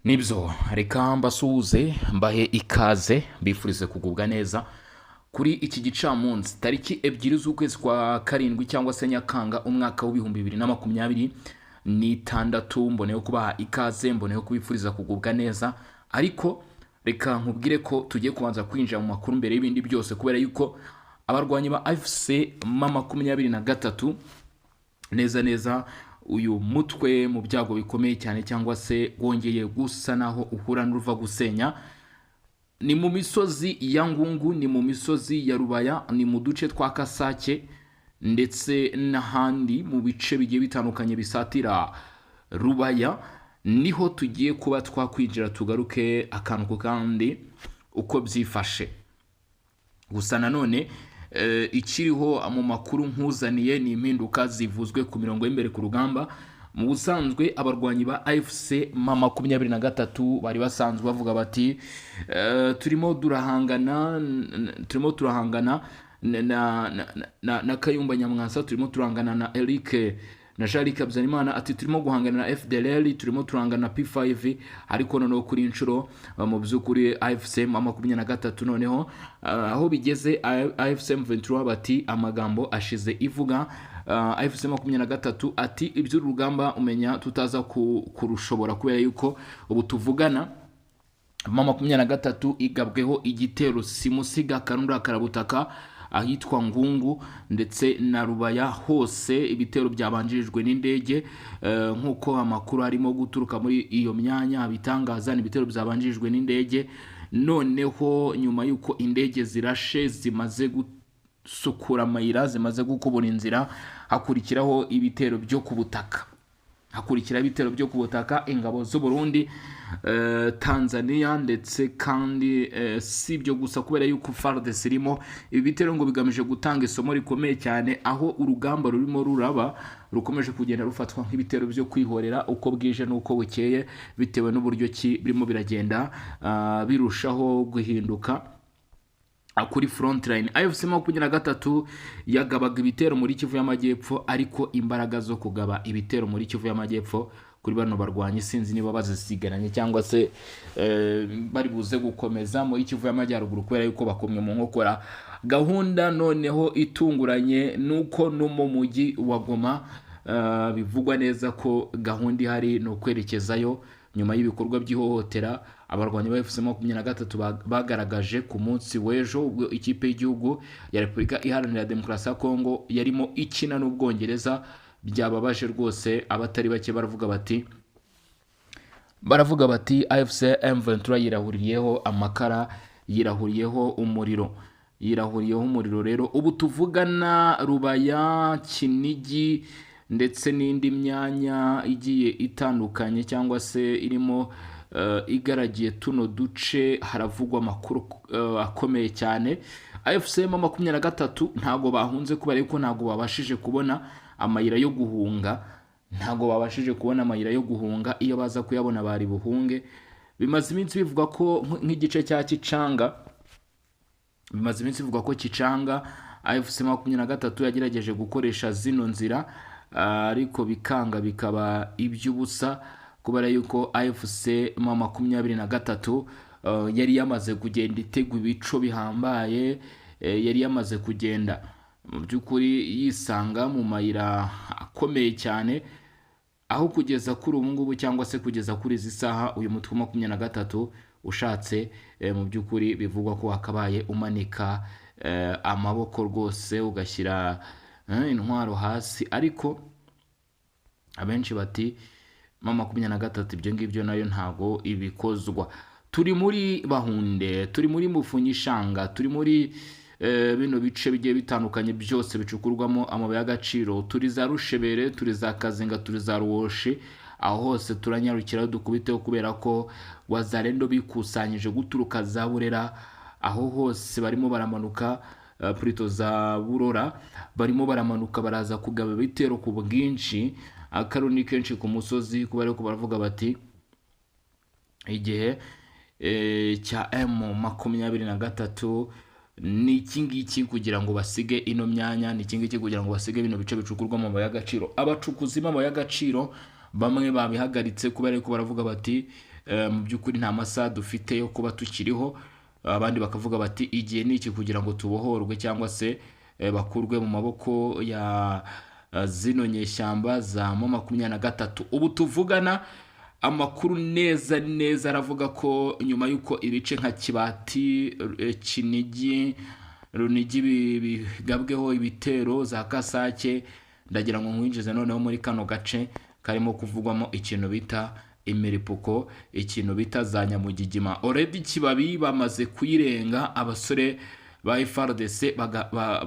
Nibyo, reka mbasuhuze, mbahe ikaze, mbifurize kugubwa neza kuri iki gicamunsi, tariki 2 z'ukwezi kwa karindwi cyangwa se Nyakanga, umwaka wa 2026. Mboneyeho kubaha ikaze, mboneyeho kubifuriza kugubwa neza. Ariko reka nkubwire ko tugiye kubanza kwinjira mu makuru mbere y'ibindi byose, kubera yuko abarwanyi ba AFC M23 neza neza, uyu mutwe mu byago bikomeye cyane, cyangwa se wongeye gusa naho uhura n'uruva gusenya. Ni mu misozi ya Ngungu, ni mu misozi ya Rubaya, ni mu duce twa Kasake ndetse n'ahandi mu bice bigiye bitandukanye bisatira Rubaya. Niho tugiye kuba twakwinjira, tugaruke akantu ku kandi uko byifashe. Gusa nanone ikiriho mu makuru nkuzaniye ni impinduka zivuzwe ku mirongo y'imbere ku rugamba. Mu busanzwe abarwanyi ba AFC M23 bari basanzwe bavuga bati turimo turahangana, turimo turahangana na Kayumba Nyamwasa, turimo turahangana na Eric na Jean Habyarimana, ati turimo guhangana na FDLR, turimo turahangana na P5. Ariko noneho kuri inshuro mu by'ukuri AFC M23 noneho aho bigeze, AFC M23 bati amagambo ashize ivuga. AFC 23 ati iby'urugamba umenya tutaza kurushobora, kubera yuko ubu tuvugana M23 igabweho igitero simusiga karundura karabutaka ahitwa Ngungu ndetse na Rubaya hose. Ibitero byabanjirijwe n'indege, nk'uko amakuru arimo guturuka muri iyo myanya bitangaza. Ni ibitero byabanjirijwe n'indege. Noneho nyuma y'uko indege zirashe, zimaze gusukura amayira, zimaze gukubura inzira, hakurikiraho ibitero byo ku butaka, hakurikiraho ibitero byo ku butaka, ingabo z'u Burundi, Tanzania ndetse kandi si ibyo gusa, kubera yuko FARDC irimo. Ibi bitero ngo bigamije gutanga isomo rikomeye cyane, aho urugamba rurimo ruraba rukomeje kugenda rufatwa nk'ibitero byo kwihorera uko bwije n'uko bukeye, bitewe n'uburyo ki birimo biragenda birushaho guhinduka kuri frontline. AFC 23 yagabaga ibitero muri Kivu y'Amajyepfo, ariko imbaraga zo kugaba ibitero muri Kivu y'Amajyepfo kuri bano barwanyi sinzi niba bazisigaranye cyangwa se bari buze gukomeza muri Kivu y'Amajyaruguru, kubera yuko bakomwe mu nkokora. Gahunda noneho itunguranye nuko no mu mujyi wa Goma bivugwa neza ko gahunda ihari ni ukwerekezayo, nyuma y'ibikorwa by'ihohotera abarwanyi ba AFC 23 bagaragaje ku munsi w'ejo, ubwo ikipe y'igihugu ya Repubulika Iharanira Demokarasi ya Kongo yarimo ikina n'Ubwongereza. Byababaje rwose abatari bake, baravuga bati AFC M23 yirahuriyeho amakara, yirahuriyeho umuriro, yirahuriyeho umuriro. Rero ubu tuvugana, Rubaya, Kinigi ndetse n'indi myanya igiye itandukanye cyangwa se irimo igaragiye tuno duce, haravugwa amakuru akomeye cyane. AFC 23 ntabwo bahunze, kubera yuko ntabwo babashije kubona amayira yo guhunga, ntabwo babashije kubona amayira yo guhunga. Iyo baza kuyabona bari buhunge. Bimaze iminsi bivugwa ko nk'igice cya Kicanga, bimaze iminsi bivugwa ko Kicanga AFC 23 yagerageje gukoresha zino nzira, ariko bikanga, bikaba iby'ubusa, kubera yuko AFC 23 yari yamaze kugenda itegwa ibico bihambaye, yari yamaze kugenda mu by'ukuri yisanga mu mayira akomeye cyane, aho kugeza kuri ubu ngubu cyangwa se kugeza kuri izi saha, uyu mutwe wa 23 ushatse mu by'ukuri bivugwa ko wakabaye umanika amaboko rwose, ugashyira intwaro hasi. Ariko abenshi bati M23 ibyo ngibyo nayo ntago ibikozwa. Turi muri Bahunde, turi muri Mufunyishanga, turi muri bino bice bigiye bitandukanye byose bicukurwamo amabuye y'agaciro, turi za Rushebere, turi za Kazinga, turi za Ruwoshi. Aho hose turanyarukira dukubiteho, kubera ko Wazalendo bikusanyije guturuka za Burera, aho hose barimo baramanuka, plutôt za Burora, barimo baramanuka baraza kugaba ibitero ku bwinshi. Akaru ni kenshi ku musozi, kubera ko baravuga bati igihe cya M23 ni iki ngiki kugira ngo basige ino myanya, ni iki ngiki kugira ngo basige bino bice bicukurwamo amabuye y'agaciro. Abacukuzi b'amabuye y'agaciro bamwe babihagaritse, kubera ko baravuga bati Mu by'ukuri nta masaha dufite yo kuba tukiriho. Abandi bakavuga bati igihe ni iki kugira ngo tubohorwe cyangwa se bakurwe mu maboko ya zino nyeshyamba za M23. Ubu tuvugana amakuru neza neza aravuga ko nyuma y'uko ibice nka Kibati, Kinigi, Runigi bigabweho ibitero za Kasake, ndagira ngo nkwinjize noneho muri kano gace karimo kuvugwamo ikintu bita imiripuko, ikintu bita za Nyamugigima. Already Kibabi bamaze kuyirenga, abasore ba FARDC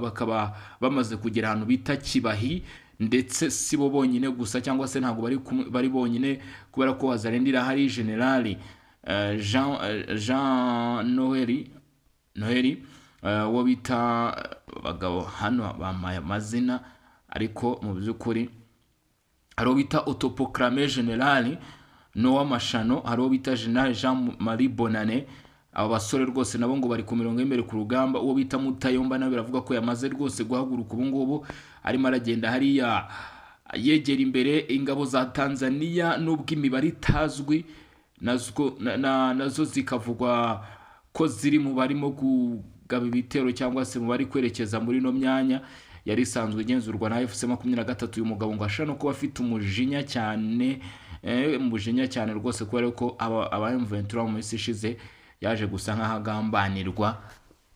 bakaba bamaze kugera ahantu bita Kibahi, ndetse si bo bonyine gusa cyangwa se ntabwo bari bonyine, kubera ko Wazalendo irahari. Generali Jean Noheli, uwo bita abagabo hano bampaye amazina, ariko mu by'ukuri hari uwo bita autoproclamé general Noah Mashano, hari uwo bita General Jean Marie Bonane. Aba basore rwose nabo ngo bari ku mirongo y'imbere ku rugamba. Uwo bita Mutayomba nawe biravuga ko yamaze rwose guhaguruka, ubu ngubu arimo aragenda hariya yegera imbere ingabo za Tanzania, nubwo imibare itazwi, nazo zikavugwa ko ziri mu barimo kugaba ibitero cyangwa se mu bari kwerekeza muri ino myanya yari isanzwe igenzurwa na AFC 23. Uyu mugabo ngo ashobora no kuba afite umujinya cyane, umujinya cyane rwose, kubera ko aba M23 mu minsi ishize yaje gusa nk'aho agambanirwa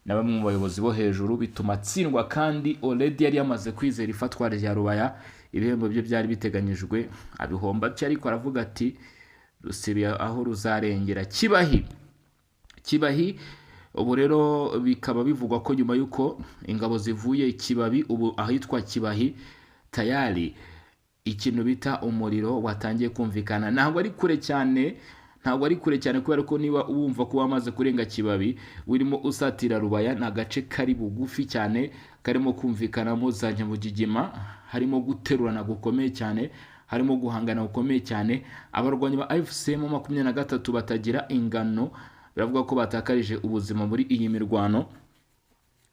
na bamwe mu bayobozi bo hejuru, bituma atsindwa, kandi already yari yamaze kwizera ifatwa rya Rubaya. Ibihembo bye byari biteganyijwe abihomba atyo, ariko aravuga ati rusibiye aho ruzarengera. Kibahi ubu rero bikaba bivugwa ko nyuma y'uko ingabo zivuye Kibabi, ubu ahitwa Kibahi tayari ikintu bita umuriro watangiye kumvikana. Ntabwo ari kure cyane, ntabwo ari kure cyane, kubera ko niba wumva ko wamaze kurenga Kibabi urimo usatira Rubaya, ni agace kari bugufi cyane karimo kumvikanamo za Nyamugigima, harimo guterurana gukomeye cyane, harimo guhangana gukomeye cyane. Abarwanyi ba AFC 23 batagira ingano biravuga ko batakarije ubuzima muri iyi mirwano.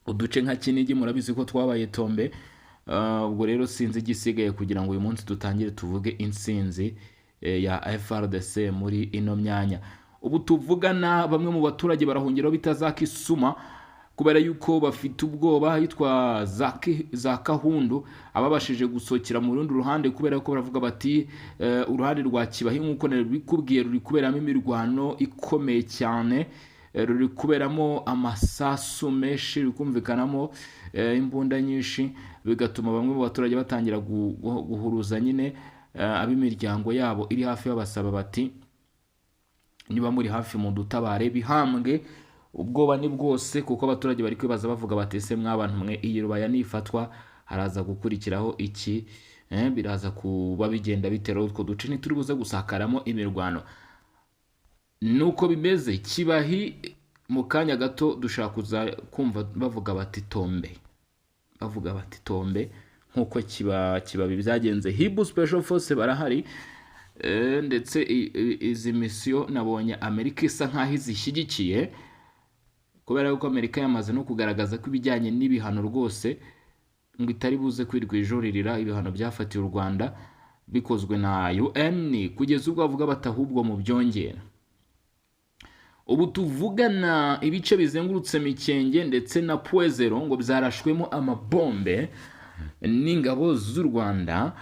Uduce nka Kinigi murabizi ko twabaye tombe. Ubwo rero sinzi igisigaye kugira ngo uyu munsi dutangire tuvuge intsinzi ya FARDC muri ino myanya. Ubu tuvugana bamwe mu baturage barahungiraho bita za Kisuma, kubera yuko bafite ubwoba, hitwa za Kahundu, ababashije gusohokera mu rundi ruhande, kubera ko baravuga bati uruhande rwa Kibahi nk'uko nabikubwiye ruri kuberamo imirwano ikomeye cyane, ruri kuberamo amasasu menshi, ruri kumvikanamo imbunda nyinshi, bigatuma bamwe mu baturage batangira guhuruza nyine ab'imiryango yabo iri hafi, babasaba bati niba muri hafi mu dutabare bihambwe. Ubwoba ni bwose, kuko abaturage bari kwibaza bavuga bati ese mwabantu mwe, iyi Rubaya nifatwa haraza gukurikiraho iki? Biraza kuba bigenda bitera utwo duce ntituri buze gusakaramo imirwano? Nuko bimeze Kibahi. Mu kanya gato dushaka kuza kumva bavuga bati tombe, bavuga bati tombe, nk'uko Kibabi byagenze. Hibu Special Force barahari, ndetse izi misiyo nabonye Amerika isa nkaho izishyigikiye, kubera yuko Amerika yamaze no kugaragaza ko ibijyanye n'ibihano rwose ngo itari buze kwirirwa ijuririra ibihano byafatiwe u Rwanda bikozwe na UN, kugeza ubwo bavuga bati ahubwo mu byongera. Ubu tuvugana ibice bizengurutse Mikenge ndetse na Pwezero ngo byarashwemo amabombe n'ingabo z'u Rwanda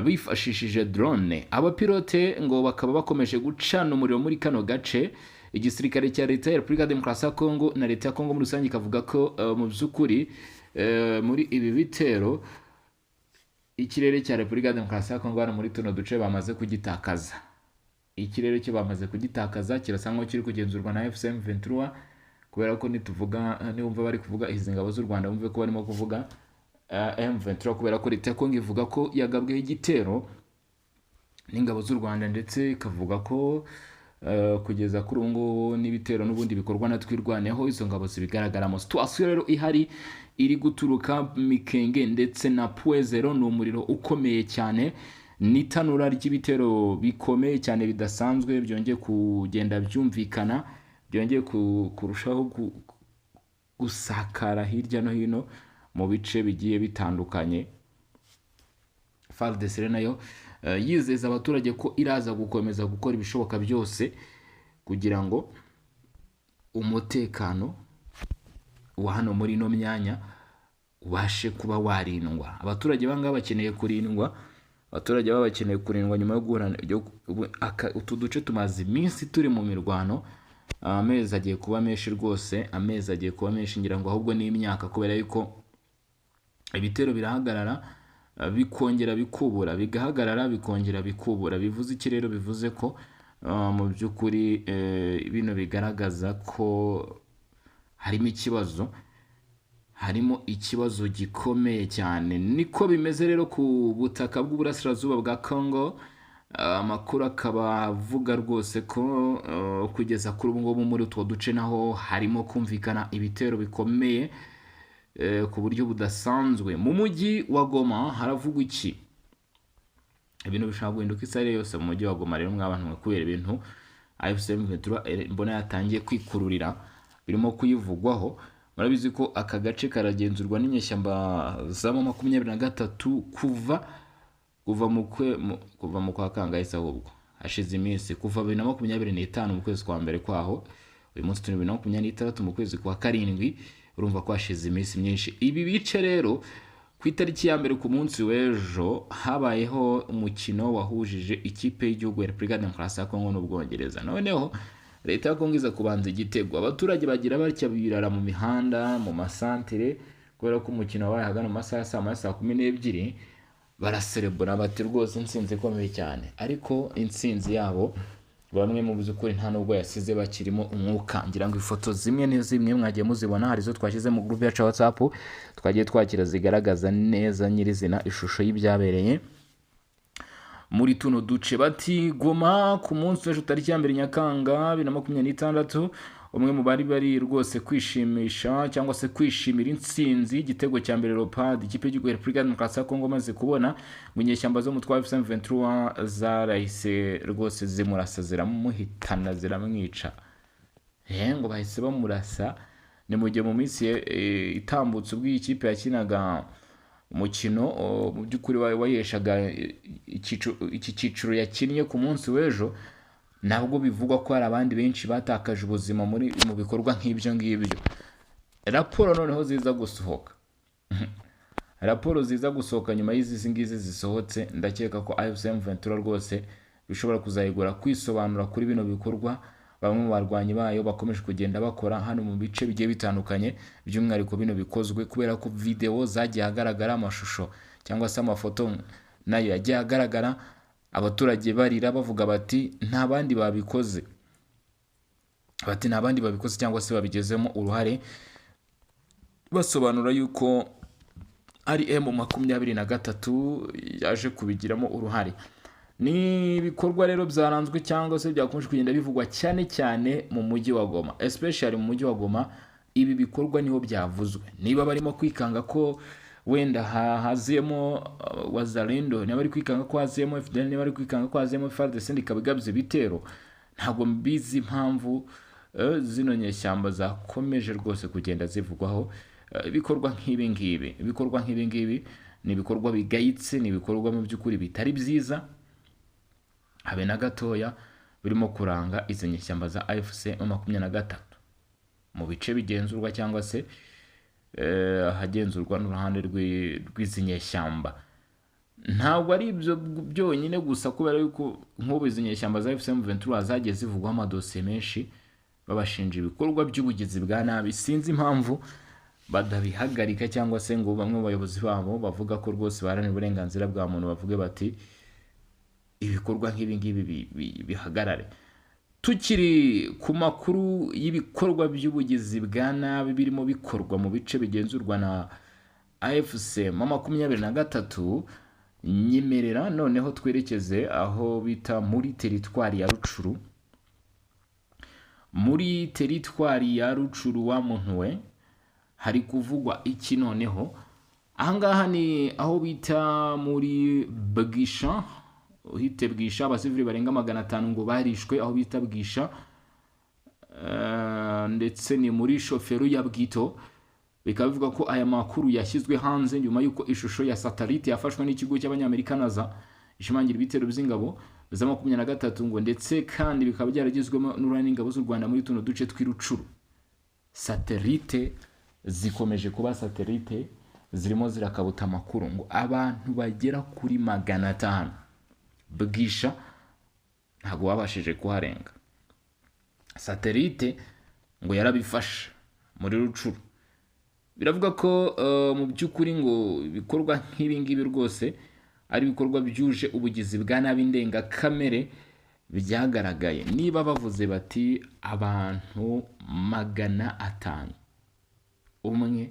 bifashishije drone. Abapilote ngo bakaba bakomeje gucana umuriro muri kano gace. Igisirikare cya Leta ya Repubulika ya Demokarasi ya Kongo na Leta ya Kongo muri rusange ikavuga ko mu by'ukuri muri ibi bitero ikirere cya Repubulika ya Demokarasi ya Kongo hano muri tuno duce bamaze kugitakaza. Ikirere cyo bamaze kugitakaza, kirasa nkaho kiri kugenzurwa na AFC M23, kubera ko nituvuga, niwumva bari kuvuga izi ngabo z'u Rwanda, wumve ko barimo kuvuga M23, kubera ko Leta ya Kongo ivuga ko yagabweho igitero n'ingabo z'u Rwanda, ndetse ikavuga ko kugeza kuri ubu ngubu n'ibitero n'ubundi bikorwa na Twirwaneho izo ngabo zibigaragaramo. Situation rero ihari iri guturuka Mikenge ndetse na Pwezero ni umuriro ukomeye cyane, n'itanura ry'ibitero bikomeye cyane bidasanzwe byongeye kugenda byumvikana, byongeye kurushaho gusakara hirya no hino mu bice bigiye bitandukanye. FARDC rero nayo yizeza abaturage ko iraza gukomeza gukora ibishoboka byose. Kugira ngo umutekano wa hano muri ino myanya ubashe kuba warindwa. Abaturage bangaba bakeneye kurindwa, abaturage baba bakeneye kurindwa nyuma yo guhura utu duce tumaze iminsi turi mu mirwano. Amezi agiye kuba menshi rwose, amezi agiye kuba menshi, ngira ngo ahubwo ni imyaka, kubera yuko ibitero birahagarara, bikongera bikubura, bigahagarara, bikongera bikubura. Bivuze iki rero? Bivuze ko mu by'ukuri bino bigaragaza ko harimo ikibazo, harimo ikibazo gikomeye cyane. Niko bimeze rero ku butaka bw'uburasirazuba bwa Congo. Amakuru akaba avuga rwose ko kugeza kuri ubu ngubu muri utwo duce naho harimo kumvikana ibitero bikomeye ku buryo budasanzwe. Mu mujyi wa Goma haravugwa iki? Ibintu bishobora guhinduka isaha iyo yose mu mujyi wa Goma rero, mwabantu mwe, kubera ibintu AFC M23 mbona yatangiye kwikururira birimo kuyivugwaho. Murabizi ko aka gace karagenzurwa n'inyeshyamba za M23 kuva mu kwa kangahe se? Ahubwo hashize iminsi, kuva 2025 mu kwezi kwa mbere kwaho. Uyu munsi turi 2026 mu kwezi kwa karindwi, urumva ko hashize iminsi myinshi. Ibi bice rero, ku itariki ya 1, ku munsi w'ejo, habayeho umukino wahujije ikipe y'igihugu ya Repubulika ya Demokarasi ya Kongo n'Ubwongereza. Noneho leta ya Kongo iza kubanza igitego, abaturage bagira batya birara mu mihanda, mu masantere, kubera ko umukino wabaye ahagana mu masaha ya saa 1, saa 12. Baraserebura bati rwose intsinzi ikomeye cyane. Ariko intsinzi yabo bamwe mu by'ukuri nta nubwo yasize bakirimo umwuka. Ngira ngo ifoto zimwe na zimwe mwagiye muzibona, hari izo twashyize mu groupe yacu ya WhatsApp twagiye twakira, zigaragaza neza nyirizina ishusho y'ibyabereye muri tuno duce. Bati Goma ku munsi w'ejo, tariki ya 1 Nyakanga 2026, umwe mu bari bari rwose kwishimisha cyangwa se kwishimira intsinzi y'igitego cya mbere Leopard, ikipe y'igihugu ya Repubulika ya Demokarasi ya Kongo, amaze kubona ngo inyeshyamba zo mu twa AFC M23 zarahise rwose zimurasa, ziramuhitana, ziramwica. Ngo bahise bamurasa. Ni mu gihe mu minsi itambutse, ubwo iyi kipe yakinaga umukino mu by'ukuri wayeshaga iki cyiciro yakinnye ku munsi w'ejo, nabwo bivugwa ko hari abandi benshi batakaje ubuzima mu bikorwa nk'ibyo ngibyo. Raporo noneho ziza gusohoka, raporo ziza gusohoka nyuma y'izi ngizi zisohotse, ndakeka ko AFC M23 rwose bishobora kuzayigora kwisobanura kuri bino bikorwa bamwe mu barwanyi bayo bakomeje kugenda bakora hano mu bice bigiye bitandukanye, by'umwihariko bino bikozwe kubera ko video zagiye ahagaragara, amashusho cyangwa se amafoto nayo yagiye agaragara, abaturage barira bavuga bati nta bandi babikoze, bati nta bandi babikoze cyangwa se babigezemo uruhare, basobanura yuko ari M23 yaje kubigiramo uruhare. Ni ibikorwa rero byaranzwe cyangwa se byakomeje kugenda bivugwa cyane cyane mu mujyi wa Goma, especially mu mujyi wa Goma. Ibi bikorwa niho byavuzwe. Niba barimo kwikanga ko wenda haziyemo Wazalendo, niba bari kwikanga ko haziyemo FDLR, niba bari kwikanga ko haziyemo FARDC ikaba igabye ibitero, ntabwo mbizi impamvu zino nyeshyamba zakomeje rwose kugenda zivugwaho ibikorwa nk'ibi ngibi. Ibikorwa nk'ibi ngibi ni ibikorwa bigayitse, ni ibikorwa mu by'ukuri bitari byiza habe na gatoya, birimo kuranga izi nyeshyamba za AFC M23 mu bice bigenzurwa cyangwa se ahagenzurwa n'uruhande rw'izi nyeshyamba. Ntabwo ari ibyo byonyine gusa, kubera yuko nk'ubu izi nyeshyamba za AFC M23 zagiye zivugwaho amadosiye menshi, babashinja ibikorwa by'ubugizi bwa nabi. Sinzi impamvu badabihagarika, cyangwa se ngo bamwe mu bayobozi babo bavuga ko rwose baharanira uburenganzira bwa muntu bavuge bati ibikorwa nk'ibi ngibi bihagarare. Tukiri ku makuru y'ibikorwa by'ubugizi bwa nabi birimo bikorwa mu bice bigenzurwa na AFC M23, nyemerera noneho twerekeze aho bita muri teritwari ya Rutshuru. Muri teritwari ya Rutshuru, wa muntu we, hari kuvugwa iki noneho? Ahangaha ni aho bita muri Bwisha, uhite Bwisha. Abasivili barenga 500 ngo barishwe aho bita Bwisha, ndetse ni muri chefferie ya Bwito. Bikaba bivuga ko aya makuru yashyizwe hanze nyuma y'uko ishusho ya satellite yafashwe n'ikigo cy'Abanyamerika NASA ishimangira ibitero by'ingabo za 23, ngo ndetse kandi bikaba byaragizwemo n'uruhare n'ingabo z'u Rwanda muri tuno duce tw'i Rutshuru. Satellite zikomeje kuba satellite, zirimo zirakabuta amakuru ngo abantu bagera kuri 500 bwisha ntabwo babashije kuharenga. Satellite ngo yarabifashe muri Rutshuru. Biravuga ko mu by'ukuri ngo ibikorwa nk'ibi ngibi rwose ari ibikorwa byuje ubugizi bwa nabi ndengakamere byagaragaye. Niba bavuze bati abantu 500, 1,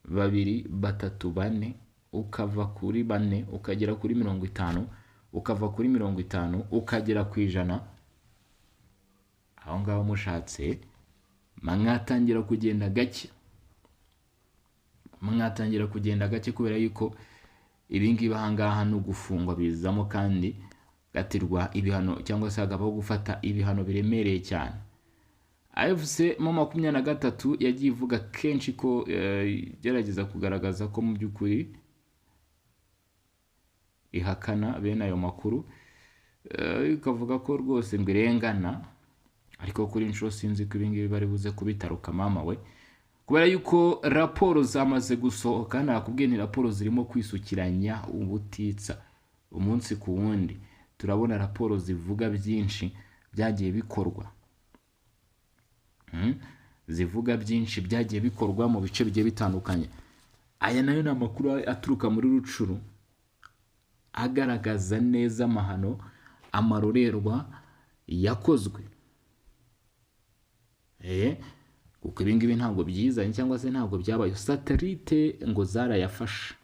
2, 3, 4, ukava kuri 4 ukagera kuri 50, ukava kuri 50 ukagera ku 100, aho ngaho mushatse mwatangira kugenda gake, mwatangira kugenda gake, kubera yuko ibi ngibi aha ngaha no gufungwa bizamo kandi gatirwa ibihano cyangwa se hakabaho gufata ibihano biremereye cyane. AFC mu 23 yagiye ivuga kenshi ko igerageza kugaragaza ko mu by'ukuri ihakana bene ayo makuru, ikavuga ko rwose ngo irengana, ariko kuri inshuro sinzi ko ibi ngibi bari buze kubitaruka mama we, kubera yuko raporo zamaze gusohoka. Nakubwiye ni raporo zirimo kwisukiranya ubutitsa umunsi ku wundi. Turabona raporo zivuga byinshi byagiye bikorwa, zivuga byinshi byagiye bikorwa mu bice bigiye bitandukanye. Aya nayo ni amakuru aturuka muri Rutshuru agaragaza neza amahano, amarorerwa yakozwe. Kuko ibi ngibi ntabwo byizanye cyangwa se ntabwo byabaye. Satellite ngo zarayafashe,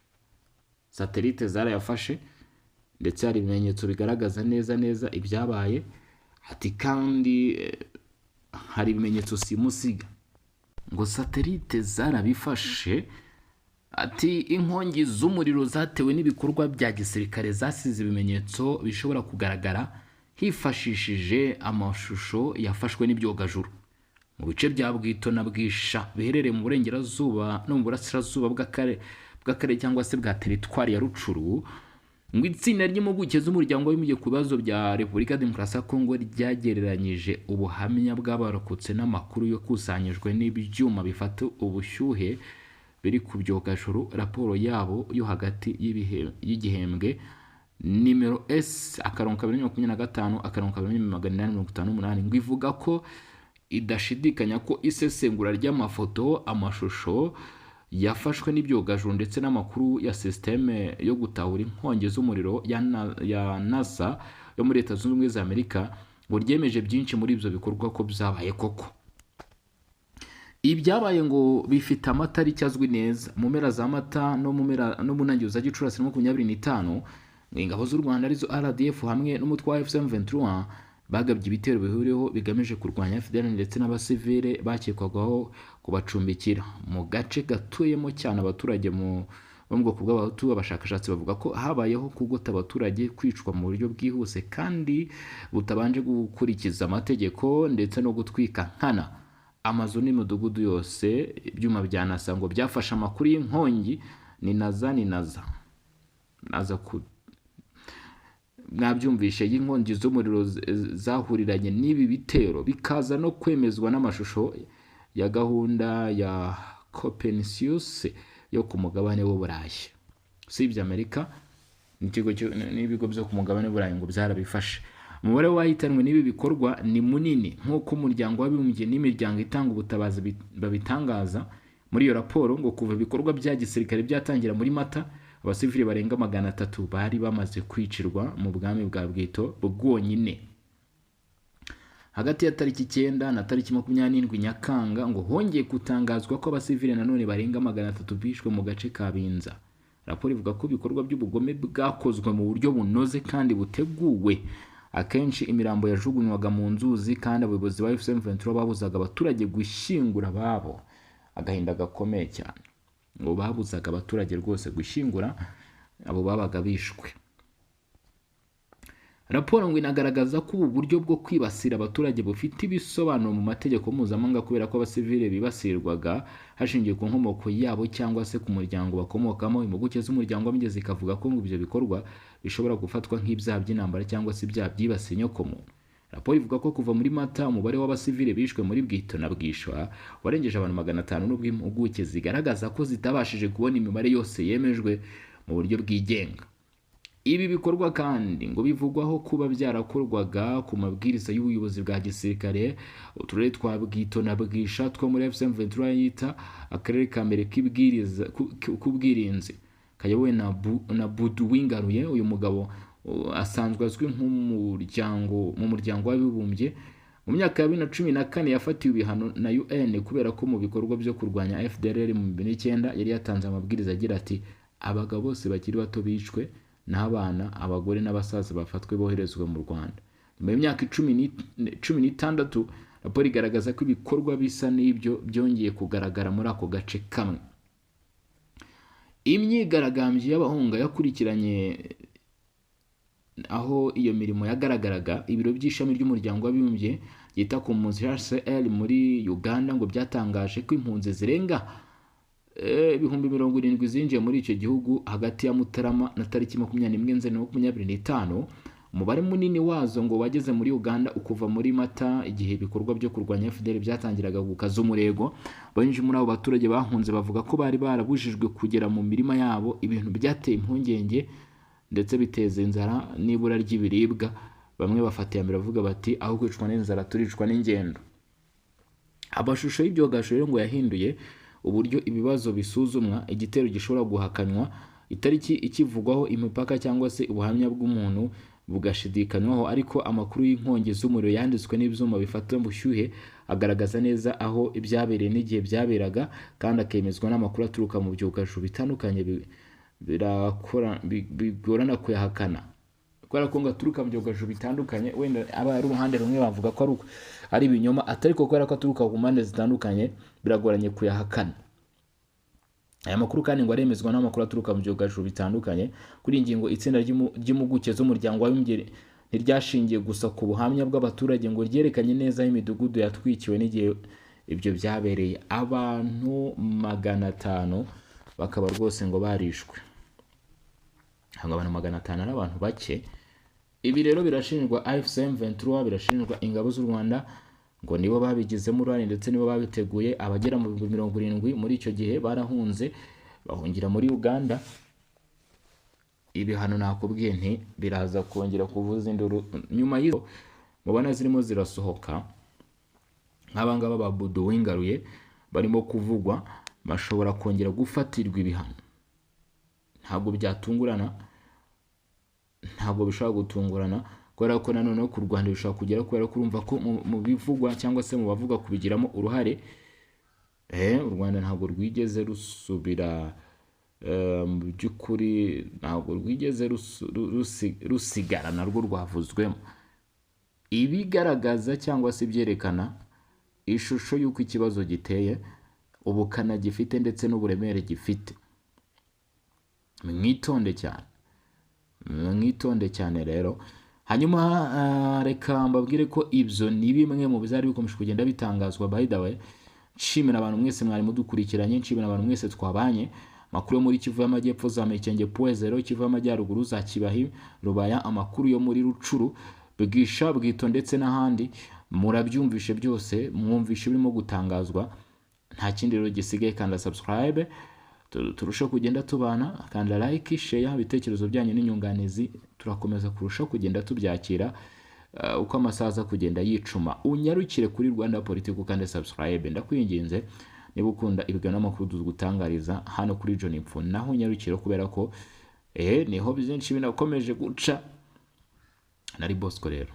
satellite zarayafashe, ndetse hari ibimenyetso bigaragaza neza neza ibyabaye. Ati kandi hari ibimenyetso simusiga ngo satellite zarabifashe. Ati inkongi z'umuriro zatewe n'ibikorwa bya gisirikare zasize ibimenyetso bishobora kugaragara hifashishije amashusho yafashwe n'ibyogajuru mu bice bya Bwito na Bwisha biherereye mu burengerazuba no mu burasirazuba bw'akarere cyangwa se bwa teritwari ya Rutshuru. Ngo itsinda ry'impuguke z'umuryango w'abibumbye ku bibazo bya Repubulika ya Demokarasi ya Kongo ryagereranyije ubuhamya bw'abarokotse n'amakuru yakusanyijwe n'ibyuma bifata ubushyuhe biri ku byogajuru. Raporo yabo yo hagati y'igihembwe nimero S akarongo 2025 akarongo 2858 ngo ivuga ko idashidikanya ko isesengura ry'amafoto, amashusho yafashwe n'ibyogajuru ndetse n'amakuru ya sisiteme yo gutahura inkongi z'umuriro ya NASA yo muri Leta Zunze Ubumwe za Amerika ngo ryemeje byinshi muri ibyo bikorwa ko byabaye koko. Ibyabaye ngo bifite amatariki azwi neza. Mu mpera za Mata no mu mpera no mu ntangiriro za Gicurasi 25, ngo ingabo z'u Rwanda arizo RDF hamwe n'umutwe wa AFC M23 bagabye ibitero bihuriweho bigamije kurwanya FDLR ndetse n'abasivile bakekwagaho kubacumbikira mu gace gatuyemo cyane abaturage bo mu bwoko bw'Abahutu. Abashakashatsi bavuga ko habayeho kugota abaturage, kwicwa mu buryo bwihuse kandi butabanje gukurikiza amategeko, ndetse no gutwika nkana amazu n'imidugudu yose. Ibyuma bya NASA ngo byafashe amakuru y'inkongi. Ni NASA, ni NASA, naza ku mwabyumvishe, y'inkongi z'umuriro zahuriranye n'ibi bitero, bikaza no kwemezwa n'amashusho ya gahunda ya Copernicus yo ku mugabane w'Uburayi. Usibye Amerika, n'ibigo byo ku mugabane w'Uburayi ngo byarabifashe. Umubare w'abahitanwe n'ibi bikorwa ni munini, nk'uko umuryango w'abibumbye n'imiryango itanga ubutabazi babitangaza muri iyo raporo. Ngo kuva ibikorwa bya gisirikare byatangira muri Mata, abasivili barenga 300 bari bamaze kwicirwa mu bwami bwa Bwito bwonyine. Hagati ya tariki 9 na tariki 27 Nyakanga, ngo hongeye gutangazwa ko abasivili nanone barenga 300 bishwe mu gace ka Binza. Raporo ivuga ko ibikorwa by'ubugome bwakozwe mu buryo bunoze kandi buteguwe. Akenshi imirambo yajugunywaga mu nzuzi, kandi abayobozi ba AFC M23 babuzaga abaturage gushyingura ababo. Agahinda gakomeye cyane, ngo babuzaga abaturage rwose gushyingura abo babaga bishwe. Raporo ngo inagaragaza ko ubu buryo bwo kwibasira abaturage bufite ibisobanuro mu mategeko mpuzamahanga, kubera ko abasivile bibasirwaga hashingiwe ku nkomoko yabo cyangwa se ku muryango bakomokamo. Impuguke z'umuryango w'abibumbye zikavuga ko ngo ibyo bikorwa bishobora gufatwa nk'ibyaha by'intambara cyangwa se ibyaha byibasiye inyokomuntu. Raporo ivuga ko kuva muri Mata, umubare w'abasivile bishwe muri Bwito na Bwisha warengeje abantu 500, nubwo impuguke zigaragaza ko zitabashije kubona imibare yose yemejwe mu buryo bwigenga. Ibi bikorwa kandi ngo bivugwaho kuba byarakorwaga ku mabwiriza y'ubuyobozi bwa gisirikare. Uturere twa Bwito na Bwisha two muri AFC M23 yita akarere ka mbere k'ubwirinzi kayobowe na Budu Wingaruye. Uyu mugabo asanzwe azwi nk'umuryango mu muryango w'abibumbye. Mu myaka ya 2014 yafatiwe ibihano na UN kubera ko mu bikorwa byo kurwanya FDLR mu 2009 yari yatanze amabwiriza agira ati: "Abagabo bose bakiri bato bicwe, n'abana, abagore n'abasaza bafatwe boherezwa mu Rwanda." Nyuma y'imyaka 16, raporo igaragaza ko ibikorwa bisa n'ibyo byongeye kugaragara muri ako gace kamwe. Imyigaragambyo y'abahunga yakurikiranye aho iyo mirimo yagaragaraga. Ibiro by'ishami ry'umuryango w'abibumbye ryita ku mpunzi, HCR, muri Uganda ngo byatangaje ko impunzi zirenga 70,000 zinjiye muri icyo gihugu hagati ya Mutarama na tariki 21 Nzeri na 25. Umubare munini wazo ngo wageze muri Uganda ukuva muri Mata, igihe ibikorwa byo kurwanya FDL byatangiraga gukaza umurego. Benshi muri abo baturage bahunze bavuga ko bari barabujijwe kugera mu mirima yabo, ibintu byateye impungenge ndetse biteza inzara n'ibura ry'ibiribwa. Bamwe bafata iya mbere bavuga bati: "Aho kwicwa n'inzara turicwa n'ingendo." Amashusho y'ibyogajuru rero ngo yahinduye uburyo ibibazo bisuzumwa. Igitero gishobora guhakanywa, itariki ikivugwaho imipaka, cyangwa se ubuhamya bw'umuntu bugashidikanywaho, ariko amakuru y'inkongi z'umuriro yanditswe n'ibyuma bifata ubushyuhe agaragaza neza aho ibyabereye n'igihe byaberaga, kandi akemezwa n'amakuru aturuka mu byogajuru bitandukanye, bigorana kuyahakana kubera ko ngo aturuka mu byogajuru bitandukanye. Wenda aba ari uruhande rumwe bavuga ko ari ibinyoma, atari ko kubera ko aturuka ku mpande zitandukanye biragoranye kuyahakana. Aya makuru kandi ngo aremezwa n'amakuru aturuka mu byogajuru bitandukanye. Kuri iyi ngingo, itsinda ry'impuguke z'umuryango w'abibumbye ntiryashingiye gusa ku buhamya bw'abaturage, ngo ryerekanye neza aho imidugudu yatwikiwe n'igihe ibyo byabereye. Abantu 500 bakaba rwose ngo barishwe. Ntabwo abantu 500 ari abantu bake. Ibi rero birashinjwa AFC M23, birashinjwa ingabo z'u Rwanda, ngo nibo babigizemo uruhare ndetse nibo babiteguye. Abagera mu 70,000 muri icyo gihe barahunze, bahungira muri Uganda. Ibihano nakubwiye nti biraza kongera kuvuza induru nyuma y'izo mubona zirimo zirasohoka. Nk'abangaba ba Budu Wingaruye barimo kuvugwa bashobora kongera gufatirwa ibihano. Ntabwo byatungurana, ntabwo bishobora gutungurana, kubera ko nanone ku Rwanda bishobora kugera, kubera ko urumva ko mu bivugwa cyangwa se mu bavuga kubigiramo uruhare, u Rwanda ntabwo rwigeze rusubira, mu by'ukuri ntabwo rwigeze rusigara, narwo rwavuzwemo. Ibigaragaza cyangwa se ibyerekana ishusho y'uko ikibazo giteye, ubukana gifite ndetse n'uburemere gifite. Mwitonde cyane, mwitonde cyane rero. Hanyuma reka mbabwire ko ibyo ni bimwe mu byari bikomeje kugenda bitangazwa. By the way, nshimira abantu mwese mwari mudukurikiranye, nshimira abantu mwese twabanye. Amakuru yo muri Kivu y'Amajyepfo, za Mikenge, Point Zéro, Kivu y'Amajyaruguru, za Kibahi, Rubaya, amakuru yo muri Rucuru, Bwisha, Bwito ndetse n'ahandi, murabyumvishe byose, mwumvishe birimo gutangazwa. Nta kindi rero gisigaye, kanda subscribe turusheho kugenda tubana, kanda like, share. Ibitekerezo byanyu n'inyunganizi turakomeza kurushaho kugenda tubyakira uko amasaha aza kugenda yicuma. Unyarukire kuri Rwanda Politics kandi subscribe, ndakwinginze, niba ukunda ibiganiro n'amakuru tugutangariza hano kuri John Info, naho unyarukire kubera ko niho byinshi binakomeje guca. Nari Bosco rero.